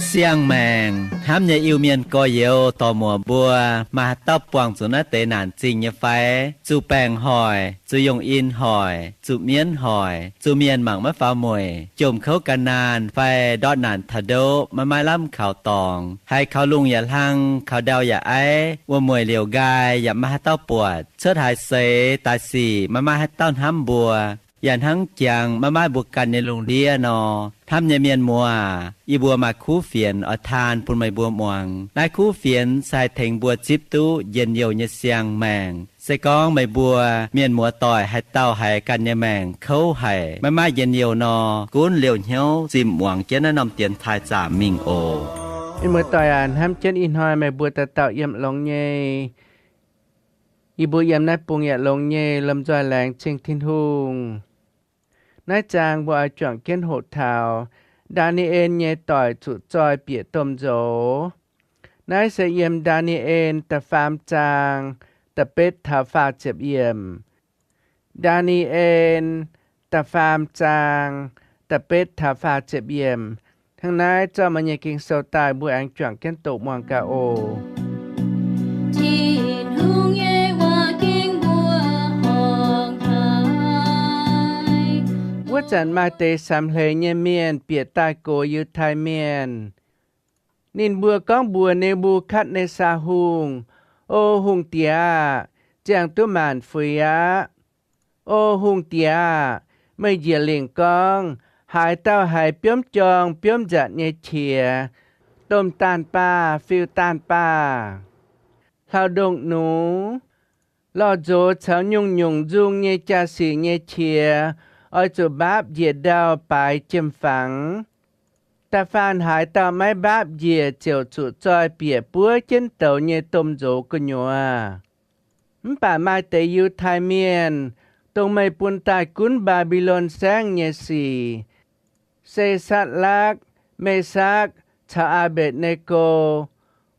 Siang-maengc hnamv nyei Iu-Mienh gorx-youz dorc-muoc mbuo, maaih haaix dauh buangh zuqc naaiv deix naanc zingh nyei fai? Zuqc baengc hoic, zuqc yongh in hoic, zuqc mienv hoic, zuqc mienh mangc maiv faaux mueic, jomc kouv gan naanh fai ndortv naanc taux ndoqv maiv maaih lamh kaux dorngx, haiz kaux lungh yaac hlang, kaux ndau yaac aiv, wuom-mueic liouc nqaai yaac maiv maaih haaix dauh buatc, cuotv haaix seix daaih sic maiv maaih haaix dauh hnamv mbuo, yaac hnangv jangx maiv maaih mbuo ganh nyei lungh ndiev nor. Hnamv nyei mienh muoz, yie mbuo maaih kuv fienx oix taan bun meih mbuo muangx. Naaiv kuv fienx se haih tengx mbuo zipv duqv njien-youh nyei siang-maengc. Se gorngv meih mbuo mienh muoz-doic haaix dauh haiz ganh nyei maengc kouv haic, maiv maaih njien-youh nor, gunv liouh hnyouv zimh muangx jienv naaiv norm dienx taaih zaamc mingh oc. Mienh muoz-doic aac, hnamv jienv ih hnoi meih mbuo dauh dauh yiem longx nyei. Yie mbuo yiem naaiv bung yaac longx nyei, lomh nzoih laengz zingh Tin-Hungh. Naaiv zaang mbuo oix juangc jienv hoqc taux Ndaa^ni^en nyei doic zuqc zoi bieqc domh nzox. Naaiv se yiem Ndaa^ni^en da'faam zaang da'betv taux faah ziepc yiemc. Ndaa^ni^en da'faam zaang da'betv taux faah ziepc yiemc. Hnangv naaiv zorqv meih nyei Ging-Sou daaih, mbuo aengx juangc jienv doqc muangx gaax oc. Tin-Hungh nyei waac ging mbuo horngc haic. Wuov zanc maaih deix samx hleix nyei mienh bieqc daaih gox Yiutai Mienh. Ninh mbuo gorngv mbuox Ne^mbu^katv^netv^saa Hungh, O hungh diex aah! Ziangh duqv maanc fuix aqv. O hungh diex aah! Meih njiec lingc gorngv, Haaix dauh haiz biomv jorng biomv nzatc nyei qiex, domh daanh baah fiuv daanh baah. Hlauv-ndongh nux, lorh nzox caux nyungc-nyungc nzung nyei jaa-sic nyei qiex oix zuqc mbaapv njiec ndau baaix jiem-fangx. Da'faanh haaix dauh maiv mbaapv njiec ziouc zuqc zoi bieqc buov jienv douz nyei domh nzox gu'nyuoz. Mv baac maaih deix Yiutai Mienh, dongh meih bun daaih gunv Mbaa^mbi^lon Saengv nyei sic, se Satc^lakv, Mekc^sakc caux Aa^mbetc^ne^go.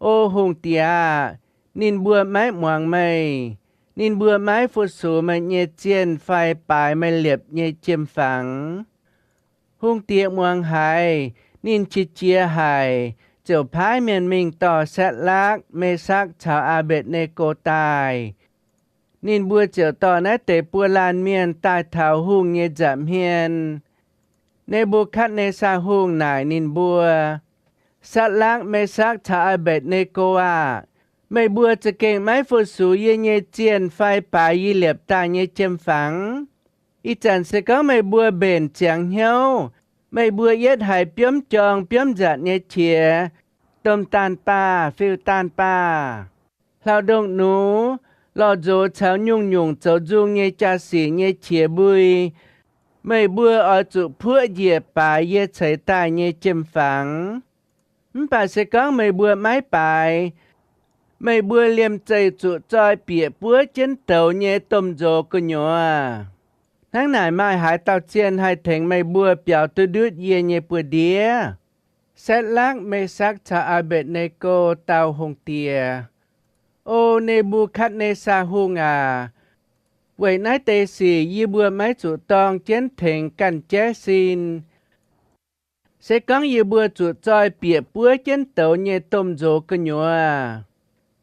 O hungh diex aah! Ninh mbuo maiv muangx meih. Ninh mbuo maiv fu-sux meih nyei zienh fai baaix meih liepc nyei jiem-fangx. Hungh diex muangx haiz, ninh qiex jiez haic, ziouc paaiv mienh mingh dorh Satc^lakv, Mekc^sakc caux Aa^mbetc^ne^go daaih. Ninh mbuo ziouc dorh naaiv deix buo laanh mienh daaih taux hungh nyei nza'hmien. Ne^mbu^katv^netv^saa Hungh naaic ninh mbuo, Satc^lakv, Mekc^sakc caux Aa^mbetc^ne^go aah! Meih mbuo za'gengh maiv fu-sux yie nyei zienh fai baaix yie liepc daaih nyei jiem-fangx. Ih zanc se gorngv meih mbuo mbenc ziangx hnyouv, meih mbuo yietv haiz biomv jorng biomv nzatc nyei qiex, domh daanh baah fiuv daanh baah. Hlauv-ndongh nux, lorh nzox caux nyungc-nyungc zoux nzung nyei jaa-sic nyei qiex mbui, meih mbuo oix zuqc puoqv njiec baaix yie ceix daaih nyei jiem-fangx. Mv baac se gorngv meih mbuo maiv baaix, meih mbuo liemh zeih zuqc zoi bieqc buov jienv douz nyei domh nzox gu'nyuoz. Hnangv naaic maaih haaix dauh zienh haih tengx meih mbuo biaux duqv ndutv yie nyei buoz-ndiev? Satc^lakv, Mekc^sakc caux Aa^mbetc^ne^go dau hungh diex, O Ne^mbu^katv^netv^saa Hungh aac, weic naaiv deix sic yie mbuo maiv zuqc dorng jienv tengx ganh jaiv sin. Se gorngv yie mbuo zuqc zoi bieqc buov jienv douz nyei domh nzox gu'nyuoz,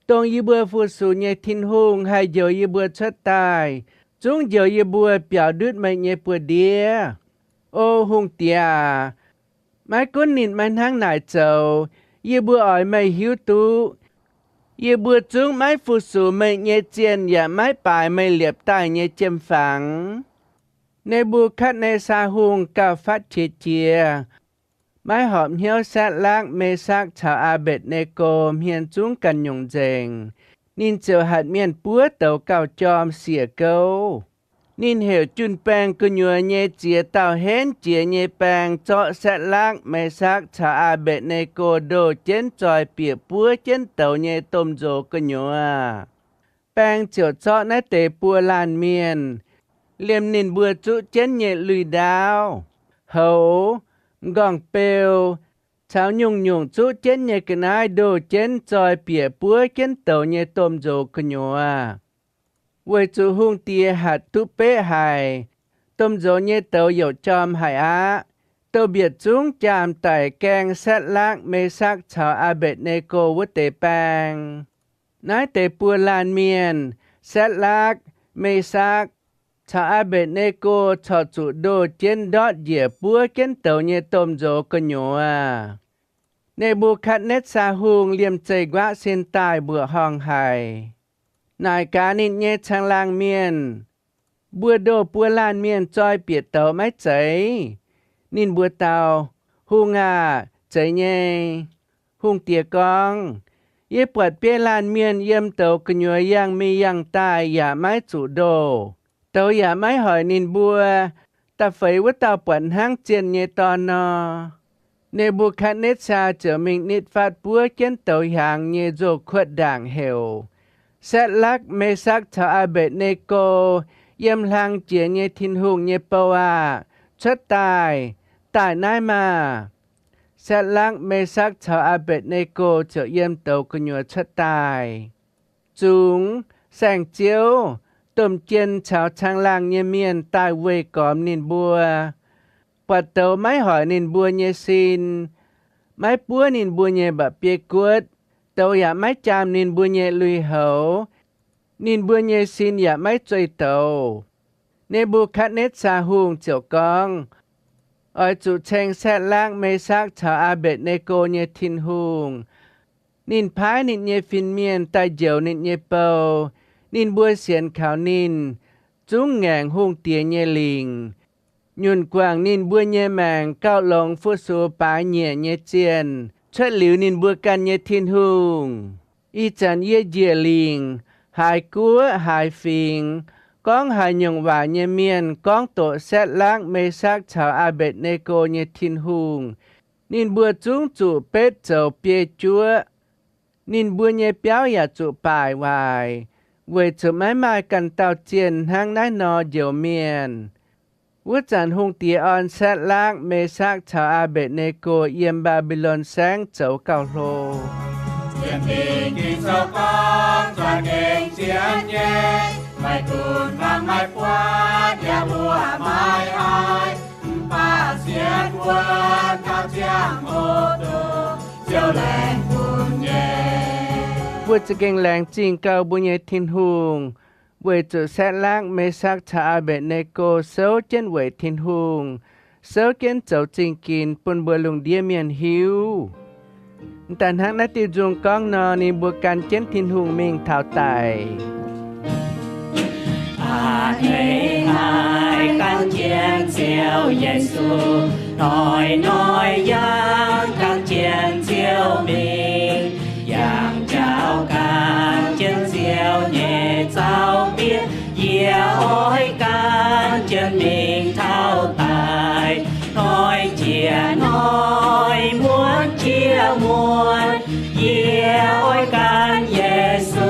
dongh yie mbuo fu-sux nyei Tin-Hungh haih njoux yie mbuo cuotv daaih, zungv njoux yie mbuo biaux ndutv meih nyei buoz-ndiev. O hungh diex aac, maiv gunv ninh maiv hnangv naaic zoux, yie mbuo oix meih hiuv duqv, yie mbuo zungv maiv fu-sux meih nyei zienh yaac maiv baaix meih liepc daaih nyei jiem-fangx. Ne^mbu^katv^netv^saa Hungh gauh fatv qiex jiez, maiv horpc hnyouv Satc^lakv, Mesakv caux Aa^mbetc^ne^go hmien zungv ganh nyungc nzengc. Ninh ziouc hatc mienh buov douz gauh jorm siec gouv. Ninh heuc jun-baengh gu'nyuoz nyei ziex dauh henv jiex nyei baeng zorqv Satc^lakv, Mesakv caux Aa^mbetc^ne^go ndoh jienv zoi bieqc buov jienv douz nyei domh nzox gu'nyuoz. Baeng ziouc zorqv naaiv deix buo laanh mienh, liemh ninh mbuo zuqv jienv nyei lui-ndaauv, houx, m'nqorngv-beu, caux nyungc-nyungc zuqv jienv nyei ga'naaiv ndoh jienv zoi bieqc buov jienv douz nyei domh nzox gu'nyuoz. Weic zuqc hungh diex hatc duqv beqv haic, domh nzox nyei douz youc jorm haic aqv. Douz-mbietc zungv jaam daic gaeng Satc^lakv, Me^sakv caux Aa^mbetc^ne^go wuov deix baeng. Naaiv deix buo laanh mienh, Satc^lakv, Me^sakv, caux Aa^mbetc^ne^go corc zuqc ndoh jienv ndortv njiec buov jienv douz nyei domh nzox gu'nyuoz. Ne^mbu^katv^netv^saa Hungh liemh zeih nquaqv sin daaih mbuoqc horngh haic, naaic gaax ninh nyei caangh laangh mienh, Mbuo ndoh buo laanh mienh zoi bieqc douz maiv zeiz? Ninh mbuo dau, Hungh aah! Zeiz nyei. Hungh diex gorngv, Yie buatc biei laanh mienh yiem douz gu'nyuoz yangh mingh yangh daaih yaac maiv zuqc ndoh. Douz yaac maiv hoic ninh mbuo. Da'feix wuov dauh buatc hnangv zienh nyei dorn nor. Ne^mbu^katv^netv^saa ziouc mingh nitv fatv buov jienv douz hiaangx nyei nzou-kuotv ndaangc heuc, Satc^lakv, Me^sakv caux Aa^mbetc^ne^go, yiem hlang jiex nyei Tin-Hungh nyei bou aah! Cuotv daaih. Daaih naaiv maah! Satc^lakv, Me^sakv caux Aa^mbetc^ne^go ziouc yiem douz gu'nyuoz cuotv daaih. Zungx, saeng-ziouv, domh jien caux caangh laangh nyei mienh daaih weih gormx ninh mbuo, buatc douz maiv hoic ninh mbuo nyei sin, maiv buov ninh mbuo nyei mba'biei guotv, douz yaac maiv jaam ninh mbuo nyei lui-houx, ninh mbuo nyei sin yaac maiv zueih douz. Ne^mbu^katv^netv^saa Hungh ziouc gorngv, Oix zuqc ceng Satc^lakv, Me^sakv caux Aa^mbetc^ne^go nyei Tin-Hungh. Ninh paaiv ninh nyei fin-mienh daaih njoux ninh nyei bou. Ninh mbuo sienx kaux ninh, zungv ngaengc hungh diex nyei lingc, nyunc guangc ninh mbuo nyei maengc gauh longx fu-sux baaix nyieqc nyei zienh cuotv liuz ninh mbuo ganh nyei Tin-Hungh. Ih zanc yie njiec lingc, haaix guoqv haaix fingx, gorngv haaix nyungc waac nyei mienh gorngv doqc Satc^lakv, Me^sakv caux Aa^mbetc^ne^go nyei Tin-Hungh, ninh mbuo zungv zuqc betv zoux biei juoqv. Ninh mbuo nyei biauv yaac zuqc baaic waaic, weic zuqc maiv maaih ganh dauh zienh hnangv naaiv nor njoux mienh. Wuov zanc hungh diex orn Satc^lakv, Me^sakv caux Aa^mbetc^ne^go yiem Mbaa^mbi^lon Saengv zoux gauh hlo. Sienx Fingx Ging-Sou gorngv, Za'gengh sienx nyei, maiv gunv mangc maiv buatc yaac mbuo maiv haih, mv baac sienx wuonv taux ziangh hoc dongh Ziouv laengz bun nyei. Mbuo za'gengh laengz zingh gauh mbuo nyei Tin-Hungh, weic zuqc Satc^lakv, Me^sakv caux Aa^mbetc^ne^go souv jienv weic Tin-Hungh, souv jienv zoux zingh ginx bun mbuo lungh ndiev mienh hiuv. Daaih hnangv naaiv diuh nzung gorngv nor, ninh mbuo gan jienv Tin-Hungh mingh taux daic. A'hneiv haic gan jienv Ziouv Yesu, hnoi-hnoi yangh gan jienv Ziouv mingh, yangh njaaux gan jienv Ziouv nyei zaux-mbienv. Yie oix gan jienv mingh taux daic, hnoi jiex hnoi, muonz jiex muonz, yie oix gan Yesu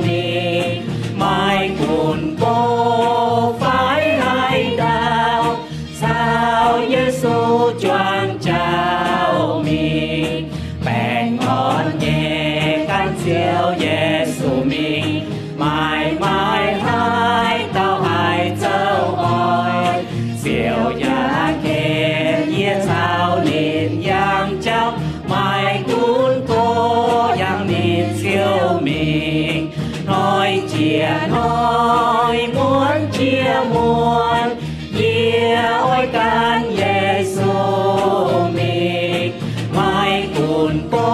mingh. Maiv gunv go fai haaix dauh, caux Yesu juangc jauv mingh. Baengh orn nyei gan Ziouv Yesu mingh, maaih maaih haaix dauh haih zoux oix. Ziouv yaac ken yie caux ninh yangh jauv, maiv gunv go yangh ninh Ziouv mingh. Hnoi jiex hnoi, muonz jiex muonz, yie oix gan Yesu mingh. Maiv gunv go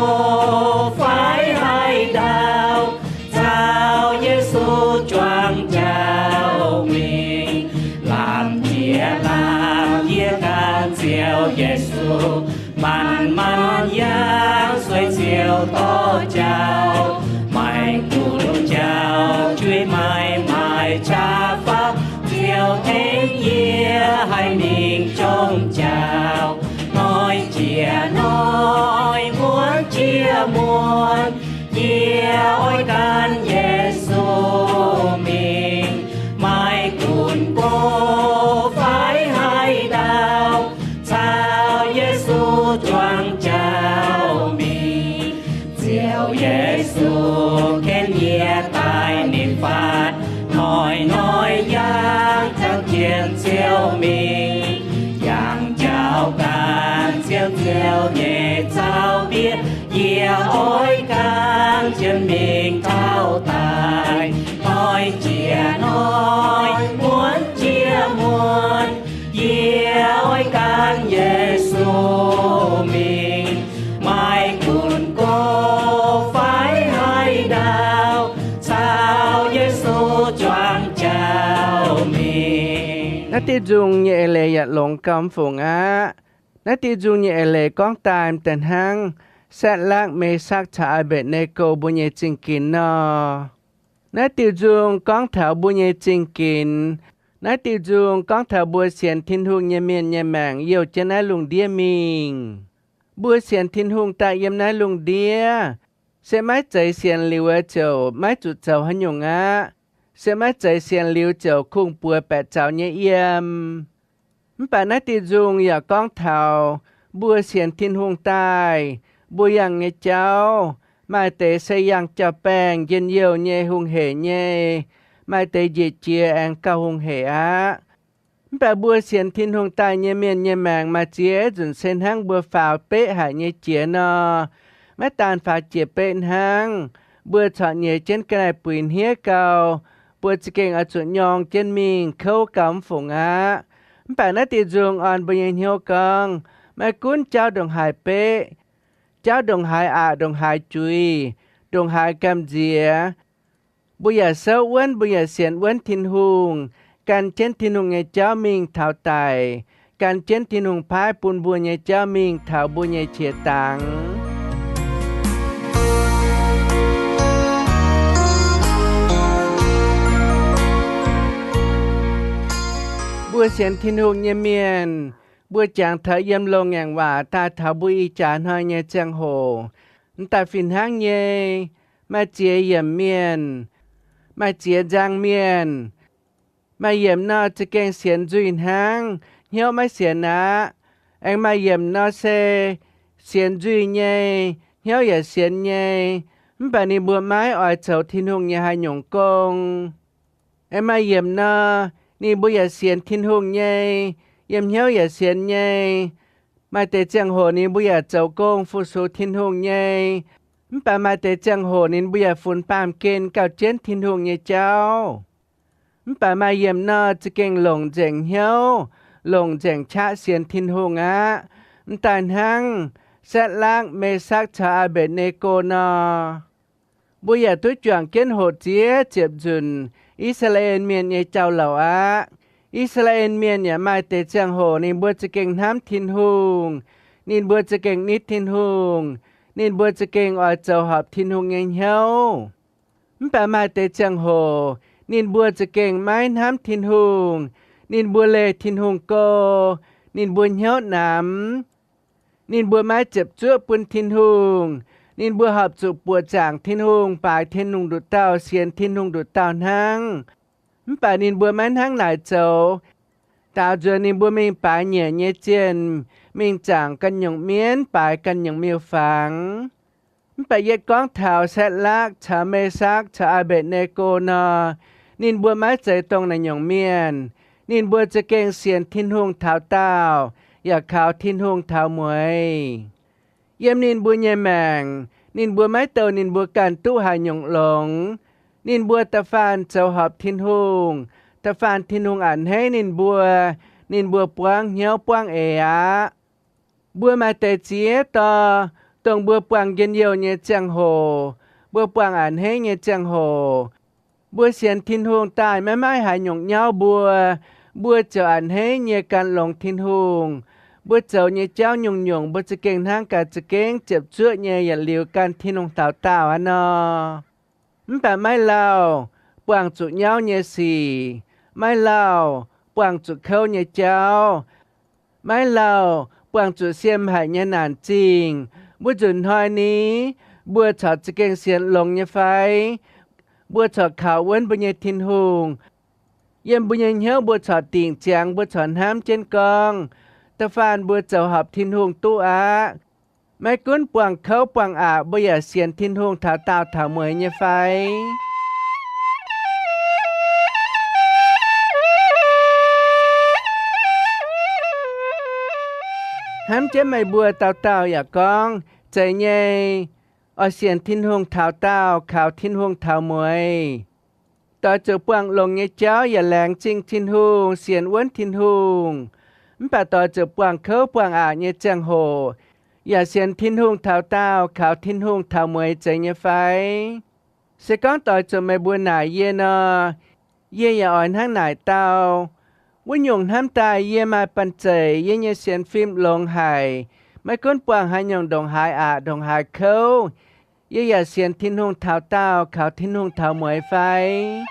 fai haaix dauh, caux Yesu juangc jauv mingh. Lamh jiex lamh yie gan Ziouv Yesu, manc-manc yangh sueih Ziouv dorh jauv. Maiv gunv jauv-juiz maaih maaih qaqv faaux, Ziouv tengx yie haih mingh jomc jauv. Hnoi jiex hnoi, muonz jiex muonz, yie oix gan Yesu mingh. Maiv gunv go fai haaix dauh, caux Yesu juangc jauv mingh. Ziouv Yesu ken yie daaih ninh fatv, hnoi-hnoi yangh gan jienv Ziouv mingh. Yangh jauv Ziouv nyei zaux-mbier, yie oix gaanv jienv mingh taux daaih. Hnoi jiex hnoi, muonz jiex muonz, yie oix gaanv Yesu mingh. Maaih gunv gox fai haaix dauh caux Yesu juangc jauv mingh. Naaiv diuh nzung nyei eix leiz yaac longx gauh mv fungc aqv. Naaiv diuh nzung nyei eix leiz gorngv daaih m'daaih hnangv Saadlakv, Mesakv caux Aa^mbetc^ne^go mbuo nyei zingh ginx nor. Naaiv diuh nzung gorngv taux mbuo nyei zingh ginx. Naaiv diuh nzung gorngv taux mbuo sienx Tin-Hungh nyei mienh nyei maengc youh jienv naaiv lungh ndiev mingh. Mbuo sienx Tin-Hungh daaih yiem naaiv lungh ndiev, se maiv zeiz sienx liuz ziouc maiv zuqc zoux haaix nyungc aqv. Se maiv zeiz sienx liuz ziouc kungx-buoz baeqc zaux nyei yiem. Mv baac naaiv diuh nzung yaac gorngv taux mbuo sienx Tin-Hungh daaih, mbuo yangh nyei jauv, maaih deix se yangh jauv-baengh njien-youh nyei, hungh heic nyei, maaih deix njiec jiex aengx gauh hungh heic aqv. Mv baac mbuo sienx Tin-Hungh daaih nyei mienh nyei maengc maaih ziex nzunc se hnangv mbuo faaux beqv haic nyei jiex nor. Maiv daan faaux jiex beqv hnangv, mbuo corc nyeiz jienv ga'naaiv buix hniev gau, mbuo za'gengh oix zuqc nyorng jienv mingh kouv gau mv fungc aqv. Mv baac naaiv diuh nzung orn mbuo nyei hnyouv gorngv, maiv gunv jauv ndongc haaix beqv, jauv ndongc haaix aqc, ndongc haaix juix, ndongc haaix gamh nziex, mbuo yaac souv wuonv, mbuo yaac sienx wuonv Tin-Hungh, gan jienv Tin-Hungh nyei jauv mingh taux daic, gan jienv Tin-Hungh paaiv bun mbuo nyei jauv mingh taux mbuo nyei qiex dangx. Mbuo sienx Tin-Hungh nyei mienh, mbuo jangx taux yiem loz-ngaengc waac daaih taux mbuo ih jaax hnoi nyei ziangh hoc, m'daaih fih hnangv nyei. Maaih ziex yiemc mienh, maaih ziex nzang mienh. Maaih yiemc nor za'gengh sienx nzuih hnangv, hnyouv maiv sienx aqv. Aengx maaih yiemc nor se sienx nzuih nyei, hnyouv yaac sienx nyei, mv baac ninh mbuo maiv oix zoux Tin-Hungh nyei haaix nyungc gong. Aengx maaih yiemc nor, ninh mbuo yaac sienx Tin-Hungh nyei, yiem hnyouv yaac sienx nyei. Maaih deix ziangh hoc ninh mbuo yaac zoux gong fu-sux Tin-Hungh nyei, mv baac maaih deix ziangh hoc ninh mbuo yaac funx baamh gen gauh jienv Tin-Hungh nyei jauv. Mv baac maaih yiemc nor za'gengh longc nzengc hnyouv, longc nzengc qaqv sienx Tin-Hungh aqv. M'daaih hnangv Saadlakv, Mesakv caux Aa^mbetc^ne^go nor. Mbuo yaac duqv juangc jienv hoqc ziex ziepc nzunc I^saa^laa^en Mienh nyei jauv-louc aqv. I^saa^laa^en Mienh yaac maaih deix ziangh hoc ninh mbuo za'gengh hnamv Tin-Hungh, ninh mbuo za'gengh nitv Tin-Hungh, ninh mbuo za'gengh oix zoux horpc Tin-Hungh nyei hnyouv. Mv baac maaih deix ziangh hoc ninh mbuo za'gengh maiv hnamv Tin-Hungh, ninh mbuo leih Tin-Hungh go, ninh mbuo hnyouv namx, ninh mbuo maiv ziepc zuoqv bun Tin-Hungh, ninh mbuo horpc zuqc buoqc zaangc Tin-Hungh, baaix Tin-Hungh nduqc dauh, sienx Tin-Hungh nduqc dauh hnangv. Mv baac ninh mbuo maiv hnangv naaic zoux. Daaux nzuonx ninh mbuo mingh baaix nyeic nyei zienh, mingh zaangc ganh nyungc mienv, baaix ganh nyungc miuc-fangx. Mv baac yietv gorngv taux Saadlakv caux Mesakv caux Aa^mbetc^ne^go nor, ninh mbuo maiv zeiz dongh naaiv nyungc mienh. Ninh mbuo za'gengh sienx Tin-Hungh taux daauh, yaac kaux Tin-Hungh taux mueiz. Yiem ninh mbuo nyei maengc, ninh mbuo maiv douh ninh mbuo ganh duqv haaix nyungc longx. Ninh mbuo da'faanh zoux horpc Tin-Hungh, da'faanh Tin-Hungh a'hneiv ninh mbuo, ninh mbuo buangv hnyouv buangv eix aqv. Mbuo maaih deix ziex dauh, dongh mbuo buangh njien-youh nyei ziangh hoc, mbuo buangh a'hneiv nyei ziangh hoc, mbuo sienx Tin-Hungh daaih maiv maaih haaix nyungc nyauv mbuo, mbuo ziouc a'hneiv nyei gan longx Tin-Hungh. Mbuo zoux nyei jauv nyungc-nyungc mbuo za'gengh hnangv gaax za'gengh ziepc zuoqv nyei yietc liuz gan Tin-Hungh daux daauh aqv nor. Mv baac maiv lauh buangh zuqc nyauv nyei sic, maiv lauh buangh zuqc kouv nyei jauv, maiv lauh buangh zuqc siem haic nyei naanc zingh, mbuo nzunc hnoi ni, mbuo corc za'gengh sienx longx nyei fai? Mbuo corc kaux wuonv mbuo nyei Tin-Hungh. Yiem mbuo nyei hnyouv mbuo corc dingc ziangx, mbuo corc hnamv jienv gorngv, da'faanh mbuo zoux horpc Tin-Hungh duqv aqv. Maiv gunv buangh kouv buangh aqc, mbuo yaac sienx Tin-Hungh taux daauh taux mueiz nyei fai? Hnamv jienv meih mbuo dauh dauh yaac gorngv, Zeiz nyei, oix sienx Tin-Hungh taux daauh, kaux Tin-Hungh taux mueiz. Doix zuqc buangh longx nyei jauv yaac laengz zingh Tin-Hungh, sienx wuonv Tin-Hungh. Mv baac doix zuqc buangh kouv buangh aqc nyei ziangh hoc yaac sienx Tin-Hungh taux daauh, kaux Tin-Hungh taux mueiz zeiz nyei fai? Se gorngv doix zuqc meih mbuo naaic yie nor, yie yaac oix hnangv naaic dau. Wuov nyungc hnamv daaih yie maaih banh zeic, yie nyei sienx fim longx haic. Maiv gunv buangh haaix nyungc ndongc haaix aqc, ndongc haaix kouv, yie yaac sienx Tin-Hungh taux daauh, kaux Tin-Hungh taux mueiz fai?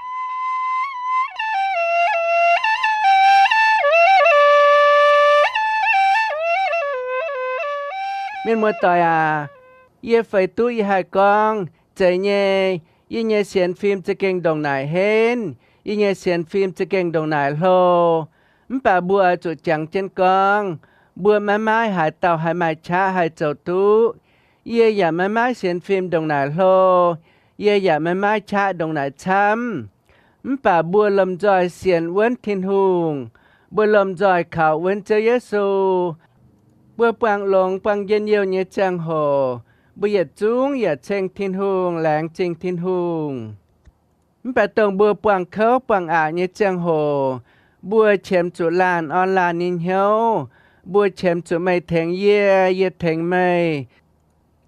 Mienh muoz-doic aac, yie feix duqv yie haih gorngv, Zeiz nyei, yie nyei sienx fim za'gengh ndongc naaic henv, yie nyei sienx fim za'gengh ndongc naaic hlo. Mv baac mbuo oix zuqc jangx jienv gorngv, mbuo maiv maaih haaix dauh haih maaih qaqv haih zoux duqv. Yie yaac maiv maaih sienx fim ndongc naaic hlo, yie yaac maiv maaih qaqv ndongc naaic camv. Mv baac mbuo lomh nzoih sienx wuonv Tin-Hungh. Mbuo lomh nzoih kaux wuonv Ziouv Yesu. Mbuo buangh longx buangh njien-youh nyei ziangh hoc, mbuo yietc zungv yaac ceng Tin-Hungh, laengz zingh Tin-Hungh. Mv baac dongh mbuo buangh kouv buangh aqc nyei ziangh hoc, mbuo qiemx zuqc laanh orn laanh nyei hnyouv, mbuo qiemx zuqc meih tengx yie, yie tengx meih,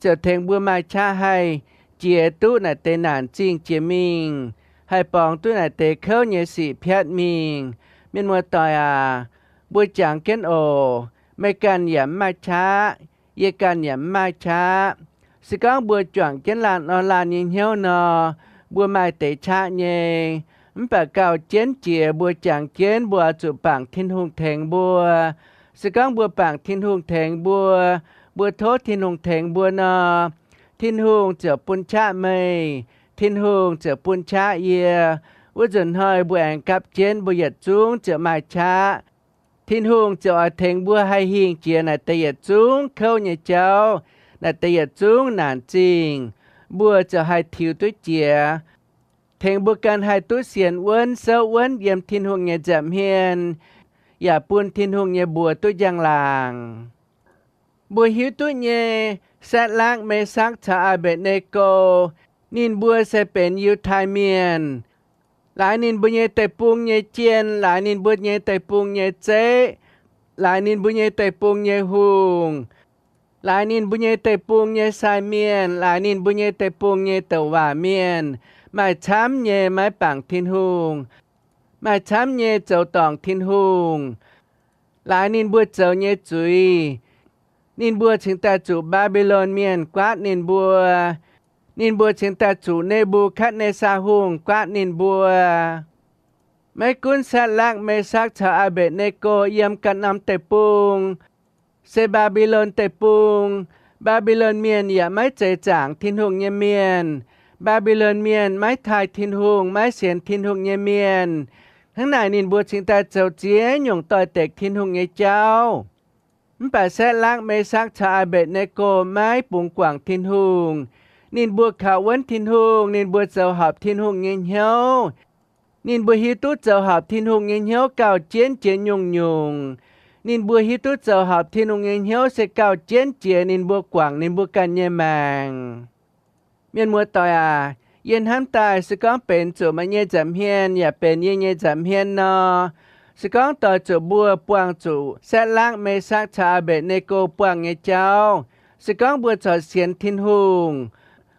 ziouc tengx mbuo maaih qaqv haih jiex duqv naaic deix naanc zingh jiex mingh, haih borngz duqv naaic deix kouv nyei sic piatv mingh. Mienh muoz-doic aac, mbuo jangx jienv oc. Meih ganh yaac mv maaih qaqv, yie ganh yaac mv maaih qaqv. Se gorngv mbuo juangc jienv laanh orn laanh nyei hnyouv nor, mbuo maaih deix qaqv nyei. Mv baac gauh jienv jiex mbuo jangx jienv mbuo oix zuqc bangc Tin-Hungh tengx mbuo. Se gorngv mbuo bangc Tin-Hungh tengx mbuo, mbuo tov Tin-Hungh tengx mbuo nor, Tin-Hungh ziouc bun qaqv meih, Tin-Hungh ziouc bun qaqv yie. Wuov nzunc hnoi mbuo aengx gapv jienv mbuo yietc zungv ziouc maaih qaqv. Tin-Hungh ziouc oix tengx mbuo haih hingh jiex naaic deix yietc zungv kouv nyei jauv, naaic deix yietc zungv naanc zingh. Mbuo ziouc haih tiux duqv jiex, tengx mbuo ganh haih duqv sienx wuonv souv wuonv yiem Tin-Hungh nyei nza'hmien, yaac bun Tin-Hungh nyei mbuox duqv njang-laangc. Mbuo hiuv duqv nyei, Saadlaakv, Mesakv caux Aa^mbetc^ne^go, ninh mbuo se benx Yiutai Mienh. Laaix ninh mbuo nyei deic-bung nyei jien, laaix ninh mbuo nyei deic-bung nyei zeiv, laaix ninh mbuo nyei deic-bung nyei hungh, laaix ninh mbuo nyei deic-bung nyei sai mienh, laaix ninh mbuo nyei deic-bung nyei douc waac mienh, maaih camv nyei maiv bangc Tin-Hungh, maaih camv nyei zoux dorngc Tin-Hungh. Laaix ninh mbuo zoux nyei zuiz, ninh mbuo cingx daaih zuqc Mbaa^mbi^lon Mienh guaatv ninh mbuo. Ninh mbuo cingx daaih zuqc Ne^mbu^katv^ne^saa Hungh guaatv ninh mbuo. Maiv gunv Saadlaakv, Mesakv caux Aa^mbetc^ne^go yiem ganh norm deic-bung, se Mbaa^mbi^lon Deic-Bung, Mbaa^mbi^lon Mienh yaac maiv zeiz zaangc Tin-Hungh nyei mienh. Mbaa^mbi^lon Mienh maiv taaih Tin-Hungh, maiv sienx Tin-Hungh nyei mienh. Hnangv naaic ninh mbuo cingx daaih zoux ziex nyungc doix-dekc Tin-Hungh nyei jauv. Mv baac Saadlaakv, Mesakv caux Aa^mbetc^ne^go maiv bungx guangc Tin-Hungh. Ninh mbuo kaux wuonv Tin-Hungh, ninh mbuo zoux horpc Tin-Hungh nyei hnyouv. Ninh mbuo hiuv duqv zoux horpc Tin-Hungh nyei hnyouv gauh jienv jiex nyungc-nyungc. Ninh mbuo hiuv duqv zoux horpc Tin-Hungh nyei hnyouv se gauh jienv jiex ninh mbuo guangc ninh mbuo ganh nyei maengc. Mienh muoz-doic aac, yie hnamv daaih se gorngv benx zuqc meih nyei nza'hmien yaac benx yie nyei nza'hmien nor, se gorngv doix zuqc mbuo buangh zuqc Saadlaakv, Mesakv caux Aa^mbetc^ne^go buangh nyei jauv, se gorngv mbuo corc sienx Tin-Hungh,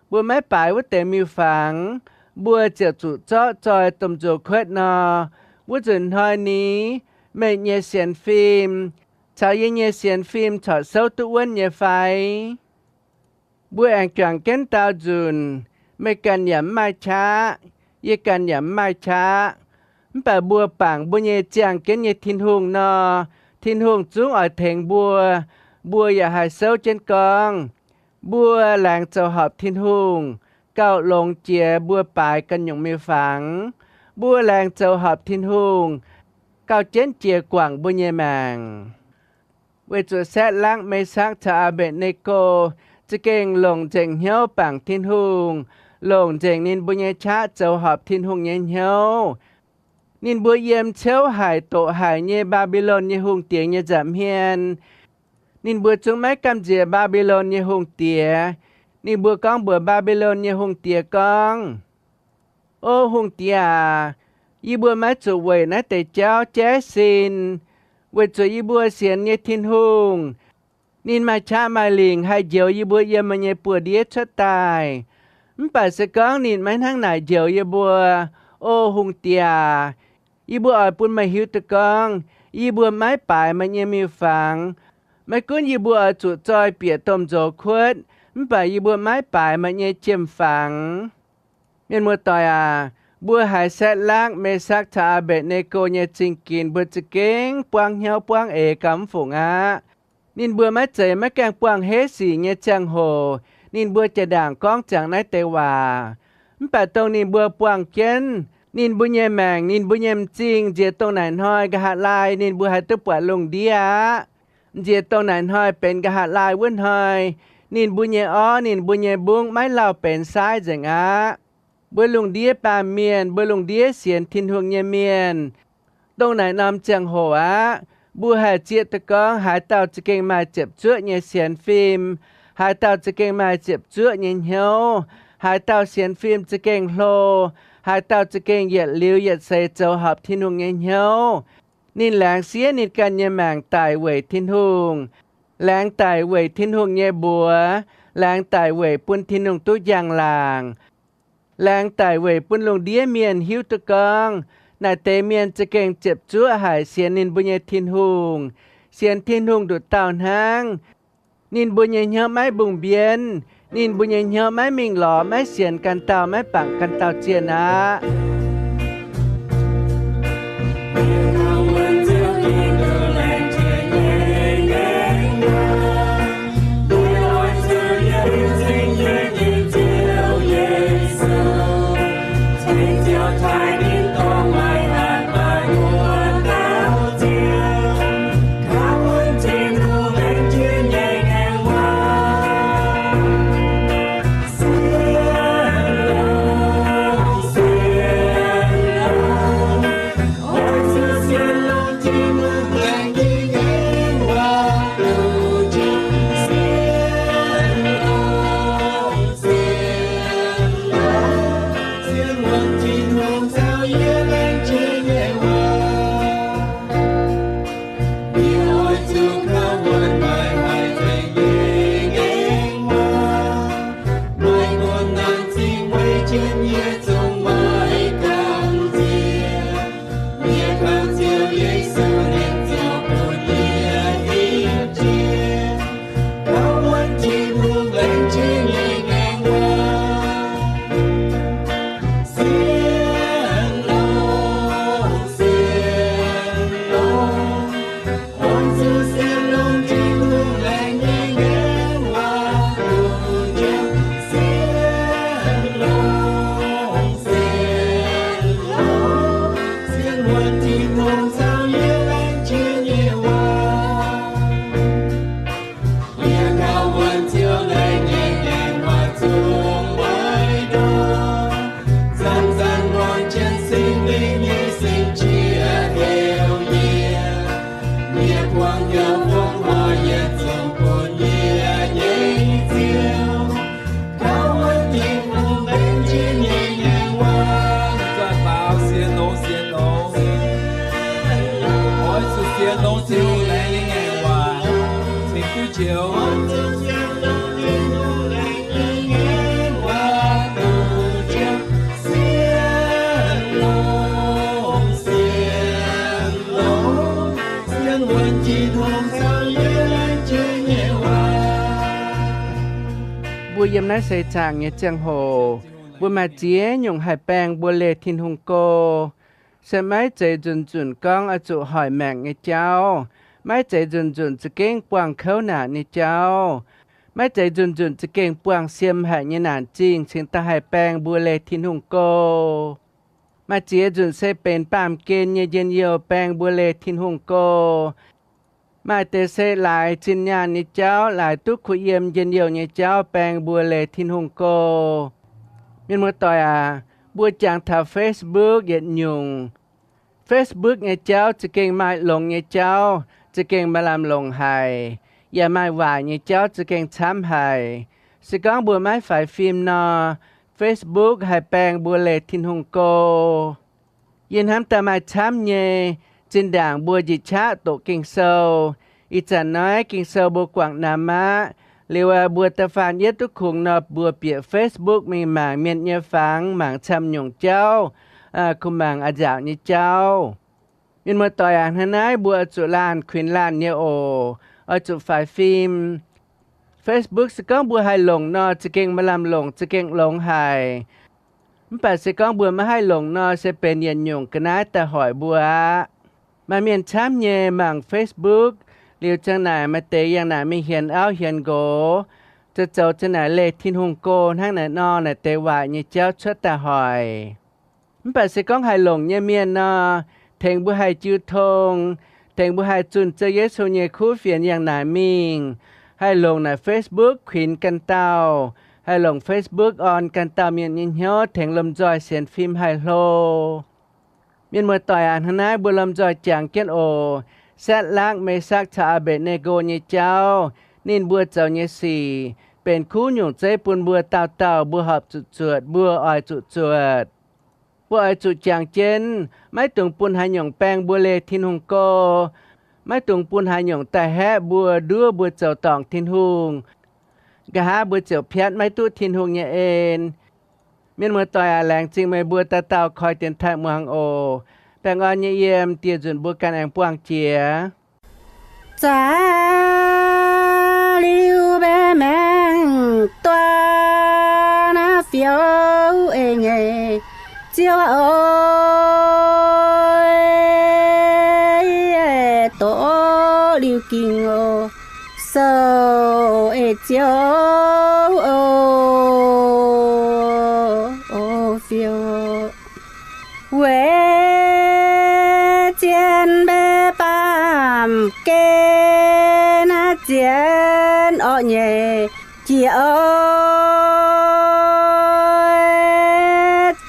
mbuo maiv baaix wuov deix miuc-fangx, mbuo ziouc zuqc zorqv zoih domh nzueic kuotv nor, wuov nzunc hnoi ni, meih nyei sienx fim caux yie nyei sienx fim corc souv duqv wuonv nyei fai? Mbuo aengx juangc jienv daauh nzunc, meih ganh yaac mv maaih qaqv, yie ganh yaac mv maaih qaqv. Mv baac mbuo bangc mbuo nyei ziangh jienv nyei Tin-Hungh nor, Tin-Hungh zungv oix tengx mbuo. Mbuo yaac haih souv jienv gorngv, mbuo laengz zoux horpc Tin-Hungh, gauh longx jiex mbuo baaix ganh nyungc miuc-fangx. Mbuo laengz zoux horpc Tin-Hungh, gauh jienv jiex guangc mbuo nyei maengc. Weic zuqc Saadlaakv, Mesakv caux Aa^mbetc^ne^go za'gengh longc nzengc hnyouv bangc Tin-Hungh, longc nzengc ninh mbuo nyei qaqv zoux horpc Tin-Hungh nyei hnyouv. Ninh mbuo yiem ciouv haic doqc haic nyei Mbaa^mbi^lon nyei hungh diex nyei nza'hmien, Ninh mbuo zungv maiv gamh nziex Mbaa^mbi^lon nyei hungh diex. Ninh mbuo gorngv mbuox Mbaa^mbi^lon nyei hungh diex gorngv, O hungh diex aac, yie mbuo maiv zuqc weic naaiv deix jauv jaiv sin, weic zuqc yie mbuo sienx nyei Tin-Hungh, ninh maaih qaqv maaih lingc haih njoux yie mbuo yiem meih nyei buoz-ndiev cuotv daaih. Mv baac se gorngv ninh maiv hnangv naaic njoux yie mbuo, O hungh diex aac, yie mbuo oix bun meih hiuv duqv gorngv yie mbuo maiv baaix meih nyei miuc-fangx. Maiv gunv yie mbuo oix zuqc zoih bieqc domh nzoux kuotv, mv baac yie mbuo maiv baaix meih nyei jiem-fangx. Mienh muoz-doic aac, mbuo haiz Saedlakv, Mesakv caux Aa^mbetc^ne^go nyei zingh ginx mbuo za'gengh buangv hnyouv buangv eix gauh mv fungc aqv. Ninh mbuo maiv zeiz maiv gaengh buangh heiv sic nyei ziangh hoc ninh mbuo jaa-ndaangc gorngv ziangx naaiv deix waac. Mv baac dongh ninh mbuo buangh jienv ninh mbuo nyei maengc, ninh mbuo nyei m'zing nziex dongh naaic hnoi nqa'haav laai ninh mbuo haih duqv buatc lungh ndiev aqv. Nziex dongh naaic hnoi benx nqa'haav laai wuov hnoi, ninh mbuo nyei orv, ninh mbuo nyei mbungv maiv lauh benx saaiv nzengc aqv. Mbuo lungh ndiev baamh mienh, mbuo lungh ndiev sienx Tin-Hungh nyei mienh, dongh naaic norm ziangh hoc aqv, mbuo haih zieqv duqv gorngv haaix dauh za'gengh maaih ziepc zuoqv nyei sienx fim, haaix dauh za'gengh maaih ziepc zuoqv nyei hnyouv, haaix dauh sienx fim za'gengh hlo, haaix dauh za'gengh yietc liuz yietc seix zoux horpc Tin-Hungh nyei hnyouv. Ninh laengz siev ninh ganh nyei maengc daic weic Tin-Hungh, laengz daic weic Tin-Hungh nyei mbuox, laengz daic weic bun Tin-Hungh duqv njang-laangc, laengz daic weic bun lungh ndiev mienh hiuv duqv gorngv naaic deix mienh za'gengh ziepc zuoqv haic sienx ninh mbuo nyei Tin-Hungh, sienx Tin-Hungh nduqc dauh hnangv. Ninh mbuo nyei hnyouv maiv mbungh mbienv, ninh mbuo nyei hnyouv maiv mingh lorz, maiv sienx ganh dauh, maiv bangc ganh dauh zienh aqv. Oix zuqc sienx longx Tin-Hungh laengz nyei ngaengc waac, cingx duqv njoux. Mbuo yiem naaiv seix zaangc nyei ziangh hoc, mbuo maaih ziex nyungc haih baeng mbuo leih Tin-Hungh go. Se maiv zeiz nzunc-nzunc gorngv oix zuqc hoic maengc nyei jauv, maiv zeiz nzunc-nzunc za'gengh buangh kouv naanc nyei jauv, maiv zeiz nzunc-nzunc za'gengh buangh siem haic nyei naanc zingh cingx daaih haih baeng mbuo leih Tin-Hungh go. Maaih ziex nzunc se benx baamh gen nyei njien-youh baeng mbuo leih Tin-Hungh go. Maaih deix se laaix zinh nyaanh nyei jauv, laaix duqv kuh yiem njien-youh nyei jauv baeng mbuo leih Tin-Hungh go. Mienh muoz-doic aac, mbuo jangx taux Facebook yietc nyungc. Facebook nyei jauv za'gengh maaih longx nyei jauv, za'gengh maaih lamh longc haic. yaac maaih waaic nyei jauv za'gengh camv haic. Se gorngv mbuo maiv faix fim nor, Facebook haih baeng mbuo leih Tin-Hungh go. Yie hnamv daaih maaih camv nyei. Zinh ndaangc mbuo njiec qaqv doqc Ging-Sou, ih zanc naaiv Ging-Sou mbuo guangc namx aqv. Liuz mbuo da'faanh yietv duqv kungx nor, mbuo bieqc Facebook mingh mangc mienh nyei fangx, mangc camv nyungc jauv, kuh mangc a'nzauc nyei jauv. Mienh muoz-doic aac, hnangv naaiv mbuo oix zuqc laanh kuinx laanh nyei oc. Oix zuqc faix fim. Facebook se gorngv mbuo haih longc nor, za'gengh maaih lamh longc, za'gengh longx haic. Mv baac se gorngv mbuo maiv haih longc nor, se benx yietc nyungc ga'naaiv daaih hoic mbuo aqv. Maaih mienh camv nyei mangc Facebook, liuz ziang naaic maaih deix yangh naaic mingh hienx auv hienx nqox, zoux zoux ziang naaic leih Tin-Hungh go hnangv naaic nor, naaic deix waaic nyei jauv cuotv daaih hoic. Mv baac se gorngv haih longc nyei mienh nor, tengx mbuo haih jiu tong, tengx mbuo haih zunh Ziouv Yesu nyei kuv fienx yangh naaic mingh, haih longc naaic Facebook kuinx ganh dauh, haih longc Facebook orn ganh dauh mienh nyei hnyouv tengx lomh nzoih sienx fim haih hlo. Mienh muoz-doic aac, hnangv naaiv mbuo lomh nzoih jangx jienv oc. Saatc^laakv, Mesakv caux Aa^mbetc^ne^go nyei jauv, ninh mbuo zoux nyei sic, benx kuv nyungc zeiv bun mbuo dauh dauh mbuo horpc zuqc zuotc, mbuo oix zuqc zuotc. Mbuo oix zuqc jangx jienv, maiv dungx bun haaix nyungc baeng mbuo leih Tin-Hungh go. Maiv dungx bun haaix nyungc daaih haeqv mbuo, nduov mbuo zoux dorngc Tin-Hungh. Nqa'haav mbuo ziouc piatv maiv duqv Tin-Hungh nyei en. Mienh muoz-doic aac, laengz zingh meih mbuo dauh dauh koi dienx taaih muangx oc. Baengh orn nyei yiem, dieh nzunc mbuo ganh aengx buangh jiex. Za'liuz mbaeqc maengx duqv naaiv fiou ei nyei Ziouv oc, doqc liuz ging oc, sou ei Ziouv oc, fiou. Weic zien mbaeqc baamh gen naaiv zien orqv nyei jiex oc,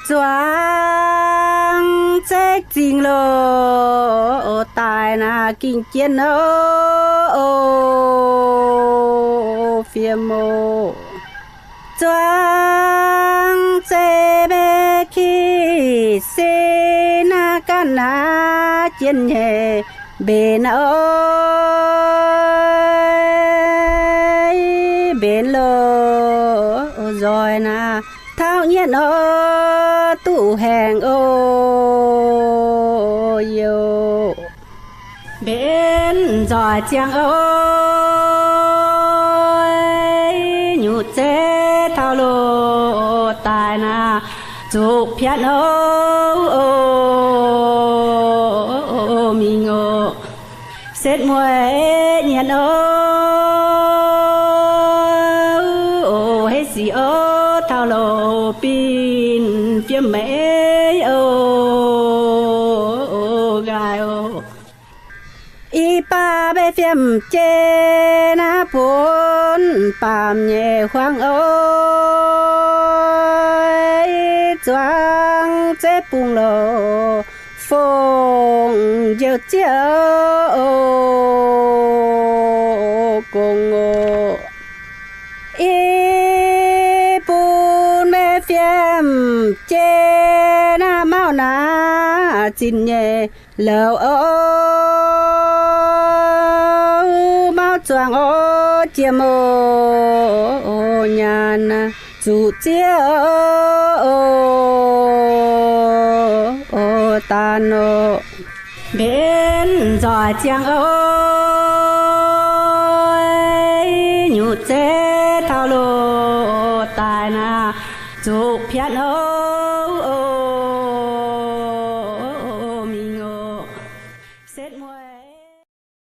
zuangx zeiv zingh loh daaih naaiv ging jienv oc, fiem oc. Zuangx zeiv mbaeqc ki se naaiv ganh naaiv jienv nyei mbenc oc, mbenc loh nzoih naaiv tauv nyienh oc, duqv haengh oc, youc mbenc nzoih ziangh oc, nyutc zeiv taux loh daaih naaiv zuqc piatv oc, mingh oc, setv mueiz nyienh oc, heiv sic oc, taux loh bin fiem meiv oc, nqaai oc. Ih baac mbaeqc fiem jei naaiv bun baamh nyei huaang oc, zuangx zeiv bungx loh fongc njiec zieqv oc, gongx oc. Ih bun mbaeqc fiem jei naaiv mauv naaiv zinh nyei louc oc, mauv zuangx oc, jiem oc, nyaanh zuqc zieqv oc, daan oc, mbenc nzoih ziangh oc, nyutc zeiv taux loh daaih naaiv zuqc piatv oc.